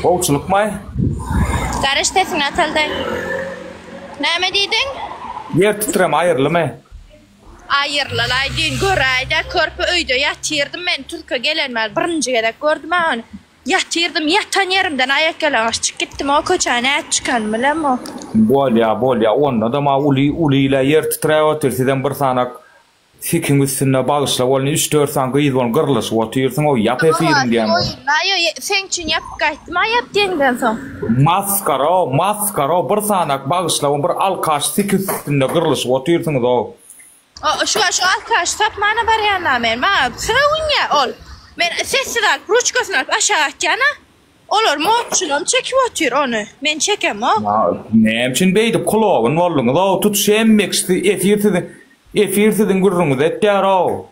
Gowçulykmaý? Garaş sesiňi ataldaý. Näme diýdiň? Ýer titreme aýyrlymy? Aýyrlylaý düýn göräýdä körpe öýde ýatyrdym men türke gelen bäri birinji gezek gördüm a ony. Ýatyrdym ýatan ýerimden aýakýalaňaç çykyp gitdim o köçä nädip çykanymy bilemok. Bolýa bolýa onda-da ma uly uly ile ýer titräp otyr sizem bir sanak Sekiň üstünde bagyşla bolny üç dört sany gyz bolup gyrlyşyp otyrsyň oý ýap efiriň diýen bol. Aýo seň üçin ýapyp gaýtdym a ýap diýeňden soň. Maskara maskara bir sanak bagyşla bir alkaş seki üstünde gyrlyşyp otyrsyňyz ow. O şu şu alkaş tapmana barýan men maňa sögünýä ol. Men sessiz alyp ruçkasyny alyp aşak atýan a. Olar motçulam çekip otyr ony. Men çekemok. Näme üçin beýdip klowun bolduňyz-ow tutuş hemmekisi efir siziň efir siziň gürrüňizi etýär-ow.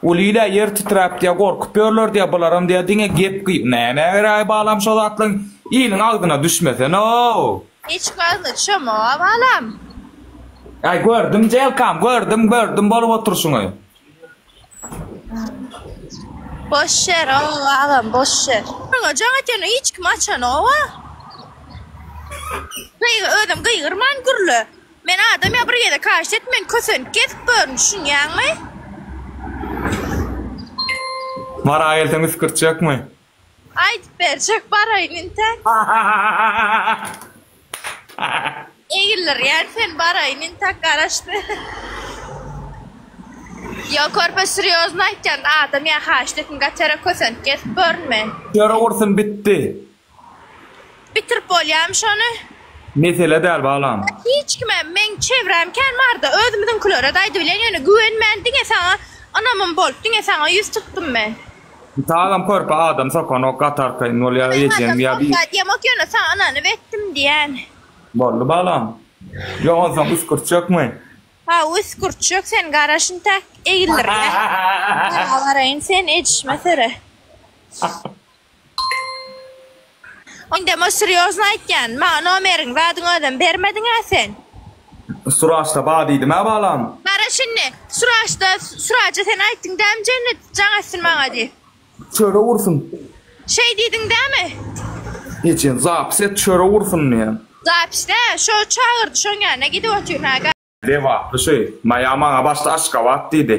Uly ile ýer titräp diýä gorkup ýörler diýä bularam diýä diňe gep gyp nämä geräý balam şo zatlaň iliň agzyna düşmesene-ow. Hiç kim agzyna düşemog-a balam. Äý gördüm Jelkam gördüm gördüm bolup oturyşyňy. Boş ýer ow agam boş ýer. Maňa jaň etýän hiç kim açanoga. Gygy özem gygyrman gürle. Men adam ýa bir gezek haýyşt et men kösenip gezip börün düşünýäňmi? Mara gelseň üsgürtjekmi? Aýdyp berjek baraýyn intäk. Egildirýän sen baraýyn intäk garaşdy. Ýok körpe serýozny aýtýan adam ýa haýyşt etsin gatara kösenip gezip börün men. Ýöre gursun bitdi. Bitirip bolýamy şony? Mesele däl balam. Hiç kime meň çevrem kän barda özümiziňkilerede aýdybilýän ýöne güwenmän diňe saňa ynamym bolup diňe saňa ýüz tutdum men. Tagam körpe adam sokanok gaty arkaýyn bolýar ejem ýa bir. Diýemok ýöne saňa ynanyp etdim diýän. Boldy balam. Ýok onsoň üsgürtjekmi? Hawa üsgürtjek sen garaş intäk egildirme. Saňa baraýyn sen ejişme sere. Indem o serýozny aýtýan. Maňa nomeriň zadyň özem bermediň-ä sen. Suraçda bar diýdim-ä balam. Gara şindi, Suraçda, Suraja sen aýtdyň dämi Jennet jaň etsin maňa diýip. Çöre ursun. Şeý diýdiň dämi? Ejem zapis et çöre ursun diýen. Zapis dä, şo çagyrdy şoň ýanyna gidip otyryn hä. Lebaply şu. Maýa maňa başda Aşgabat diýdi.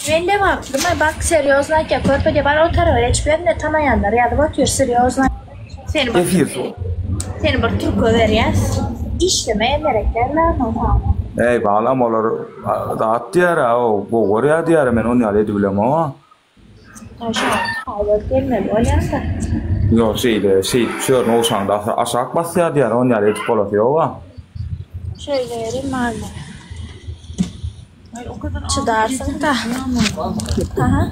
Men lebaplymy bak serýozny aýtýa körpeje bar o taraba geçip ýazynda tanaýanlar ýazyp otyr serýozny seni bir Efir. seni bir türke berýäs işlemeýe gerek däl saňa. Eý balam olar zat diýärä o gowy görýär diýärä men on ýaly edibilemok. Gelmeli bolýanda. Ýok şeýle şeýdip şörüni ogşaňda aşak basýar diýýär on ýaly edip bolasy ýoga. Şeýle ýeri maly. Çydarsyň-da. Aha.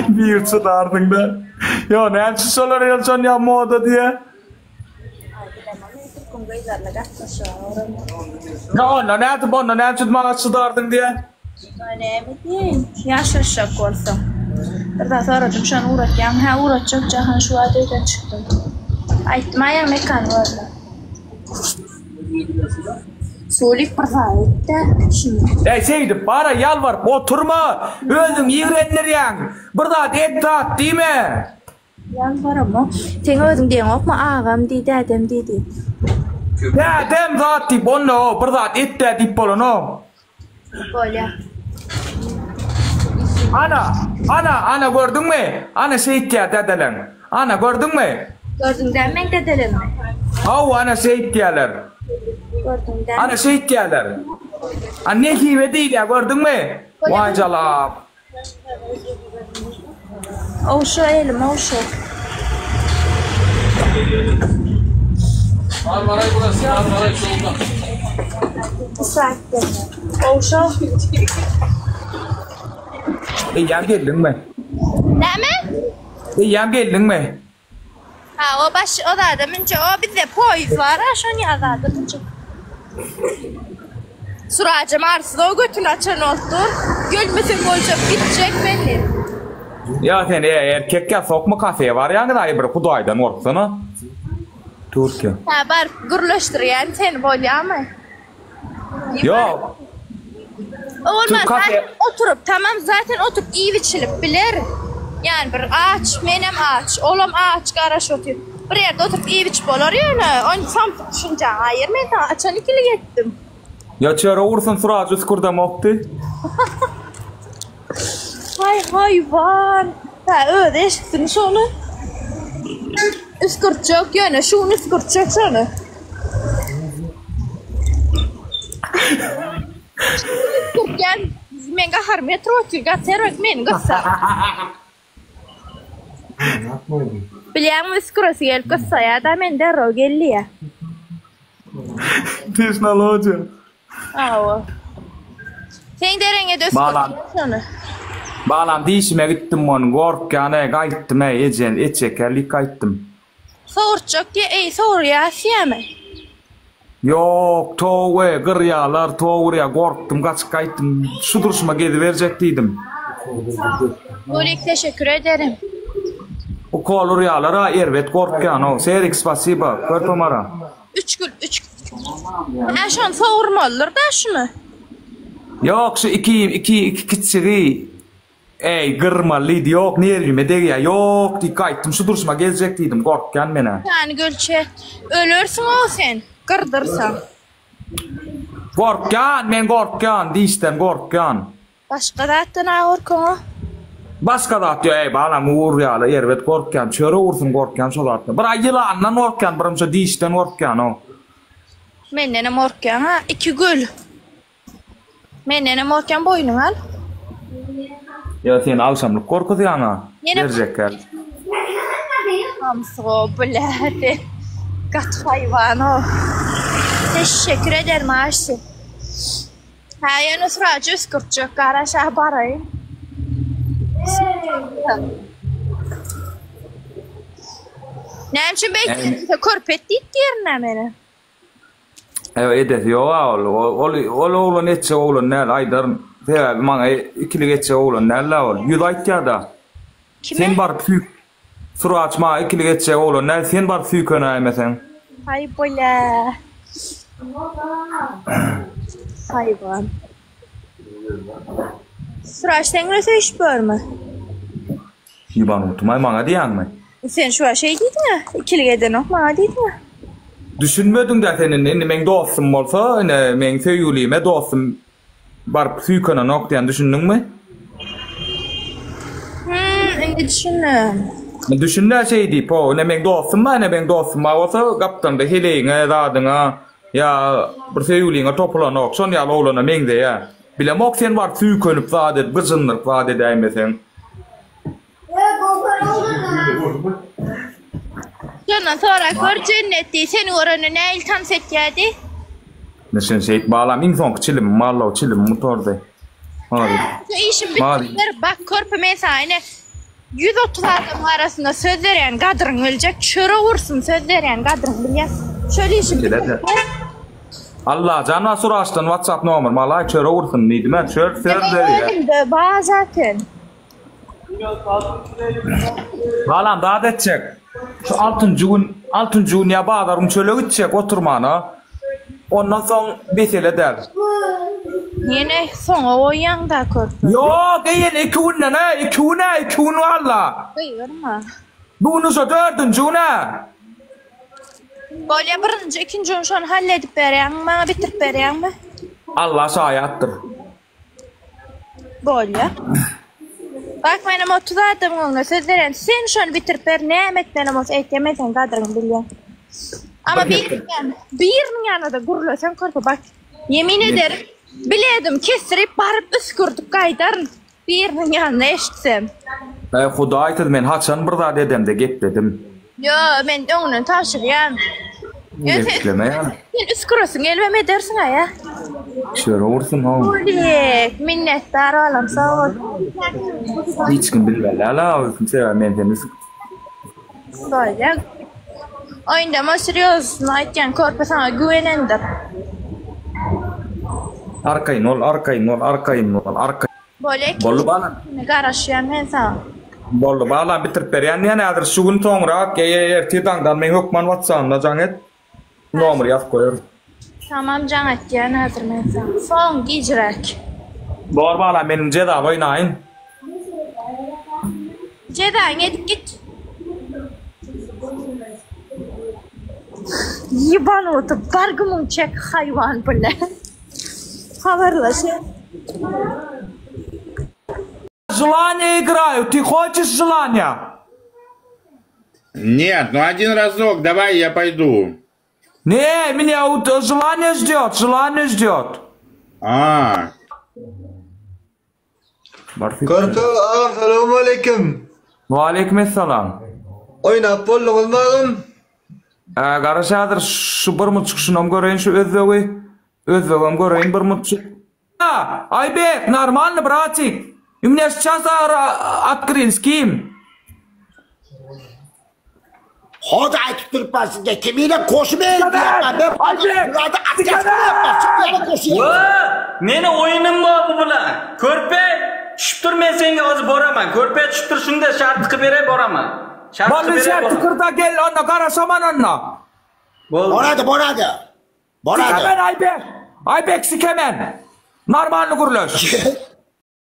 Bir çydarsyň-da. Ýok näme üçin şolar ýylçan ýa moda diýýä. Ýa onda nädip onda näme üçin maňa çydardyň diýä. Näme diýeýin, ýaşaşjak bolsaň. Bir zat soradym, şony ugratýaňmy? Hä, ugratjak, Jahan şu wagt öýden çykdym. Aýtdym aýaň mekany görle. Sulik bir zat etdä, şuny. Äý şeýdip bara ýalbaryp oturma, özüňi ýigrendirýäň. Bir zat et zat diýme. Ýalbaramok. Seň özüň diýeňokmy agam diý, dädem diý diýip. Dädem zat diýip onda o bir zat et-dä diýip bolanok. Bolýa. Ana, ana, ana gördüňmi? Ana şeýtýär dädeleň. Ana gördüňmi? Gördüň dämi meň dädelemmi? Hawa ana şeýtýärler. Gördüň dämi? Ana şeýtýärler. A nesibe diýilýär gördüňmi? Waý jalap. Ogşa elim ogşa. Marmaray burası, Marmaray solda. Bir saat Ogşa. Eýýäm geldiňmi? Näme? Eýýäm geldiňmi? Ha o baş o zada münjek o bizde poýuz bar ha şon ýa zada münjek. Surajam arsyz o götüni açan bolupdyr. Gelmesem boljak gitjek men diýip. Ýa sen e erkek ýa sokma kafeýe barýaňyz aý bir hudaýdan gorksana. Türkiýe. Ha baryp gürleşdirýän seni bolýamy? Ýok. Olmaz zaten oturup tamam zaten oturup iýip içilip biler. Ýani bir aç menem aç olam aç garaşyp otyr. Bir ýerde oturup iýip içip bolar ýöne ony samsyk düşünjäňi aýyr men saňa haçan ikilik etdim. Ýa çörek ursun suraç üskürdemokdy. Haý haýwan. Hä özi eşitsin şony. Üskürtjek ýöne şu gün üskürtjek şony. Üskürtýän men gaharym getirip otyr gaty erbet meni gyssa. Bilýäňmi üsküresi gelip gyssaýada men derrew gel diýýä. Tehnologiýa. Hawa. Seň dereňe-de Balam. şony. Balam dişime gitdim ony gorkýan eý gaýtdym eý eje etjekärlik gaýtdym. Sowurtjak diýe eý sowurýas diýämi? Ýok towe gyrýalar towurýa gorkdum gaçyp gaýtdym şu durşuma geziberjek diýdim. Gulik teşekkür ederim. Ukol urýalar a erbet gorkýan ow Serik spasiba körpemara. Üç gül üç Hä şony sowurmalydyr-da şuny. Ýok şu iki iki iki kiçjigi eý gyrmaly diýdi ýok nerwime degýä ýok diýip gaýtdym şu durşuma gezjek diýdim gorkýan menä. Sany gülçe ölersiň-ow sen gyrdyrsaň. Gorkýan men gorkýan dişden gorkýan. Başga zatdan a gorkaňa. Başga zat ýok eý balam ugur ýaly erbet gorkýan çörek ursun gorkýan şo zatdan bir aý ýylandan gorkýan birim şo dişden gorkýan-ow. Mendenem gorkýaň a iki gül. Mendenem gorkýaň boýnuňa al. Ýa sen agşamlyk gorkuzýaň a berjek gel. Hamsygo blä sen gaty haýwan-ow. Teşşekür ederim Aşy. Hä ýöne suraja üsgürtjek garaş-a baraýyn. Näme üçin beýtdiň diýse körpe et diýip diýerin-ä meni. Ýok edesi ýok-a ol. Ol ol oglan etjek oglan däl aýdaryn. Sebäbi maňa ikilik etjek oglan däl-dä ol. Ýüz aýtýa-da. Kime? Sen baryp süýk Suraç maňa ikilik etjek oglan däl, sen baryp süýkenäýmeseň. Haý bolýa. Haýwan. Suraç seň bilen söýüşip ýörmi? Ýuban utumaý maňa diýýäňmi? Sen şu wagt şeý diýdiň-ä, ikilik edenok maňa diýdiň-ä. Düşünmediň-dä sen indi, indi meň dostum bolsa, ine meň söýgülime dostum Baryp süýkenenok diýen düşündiňmi? Hmm, indi düşündim. Düşündä şeý diýip, ho, ine meň dostum bar, ine meň dostum bar bolsa, gapdalda heleýiňe, zadyňa ýa bir söýgüliňe topulanok, şon ýaly oglana meňzeýär. Bilemok sen baryp süýkenip zat edip, gyjyndyryp zat edäýmeseň. Şondan sorap gör Jennet diý, seni görende nähili tans etýärdi? Ne sen şeýt balam iň soňky çilim mallow çilim gutardy. Hadi. Şu işim bitirip ber, bak körpe men saňa ine 130 adamyň arasynda söz berýän gadryňy biljek, çörek ursun söz berýän gadryňy bilýän. Şol işim bitirip ber. Allajan wa suraşdan WhatsApp nomer malaý çörek ursun diýdim-ä çör söz berýär. Özümde bar zaten. Balam zat etjek. Şu altynjy gün, altynjy gün ýa bazar gün çöle gitjek oturmana. Ondan soň mesele däl. Ýene soňa goýýaň-da körpe. Ýok, ýene iki günden-ä, iki gün-ä, iki gün walla. Gygyrma. Bu gün uje dördünji gün-ä. Bolýa birinji, ikinji gün şony halledip berýäňmi maňa bitirip berýäňmi? Alla şaýatdyr. Bolýa. Bak menem 30 adamyň öňünde söz berýän. Sen şony bitirip ber, näme etmelem bolsa etýän, men seň gadryňy bilýän. Ama biriniň ýanyna, biriniň ýanyna-da gürleseň körpe bak. Ýemin ederim, biledim kesdirip baryp üsgürdip gaýdaryn. Biriniň ýanynda eşitsem. Eý hudaýsyz men haçan bir zat edemde gepledim. Ýo, men öňünden tabşyrýan. Gepleme ýa. Sen üsgüresiň gelibem edersiň aýa. Çöre ursun how. Gulik, minnetdar balam, sag bol. Hiç kim bilmeli la sebäbi men seni üsgür. Bolýa. Oýundama serýozny aýtýan körpe saňa güwenendir. Arkaýyn bol, arkaýyn bol, arkaýyn bol, arkaýyn. Bolýa. Boldy balam. Garaşýan men saňa. Boldy balam bitirip berýän diýen häzir şu gün soňrak ýa ertir daňdan meň hökman whatsappymda jaň et. Nomer ýazyp goýaryn. Tamam jaň etýän häzir men saňa. Soň gijräk. Bor balam meniň jezamy oýnaýyn. Jezaňy edip git. Ýebanuty bar gümüň çek haýwan bile. Habarlaş. Желание играю, ты хочешь желание? Нет, ну один разок, давай я пойду. Ne, меня вот желание ждет, желание ждет. А, Körpe agam salowmaleýkim. Waleýkim essalam. Oýnap bolduňyzmy agam? Ä, garaş häzir şu bir mutçuk şunam göreýin şu özbegi. Özbegem göreýin bir mutçuk. A, Aýbek, normalny bratik. U меня сейчас открыли, с kim? Hozir aytib turibman sizga, kiminglar qo'shib dilyapman. Men Aybek! bularni отказ qilyapman. Chiqinglar qo'shing. Va, meni o'yinim bor bu bilan. Ko'rpa, tushib tur, men senga hozir boraman. Ko'rpa tushib tur, shunda shart qilib beray boraman. Shart qilib Bolly beray şerti boraman. kyrda gel onda garaşaman onda. Bo'ldi. Boradi, boradi. Boradi. Sikemen Aybek. Aybek sikemen. Normalny gürleş.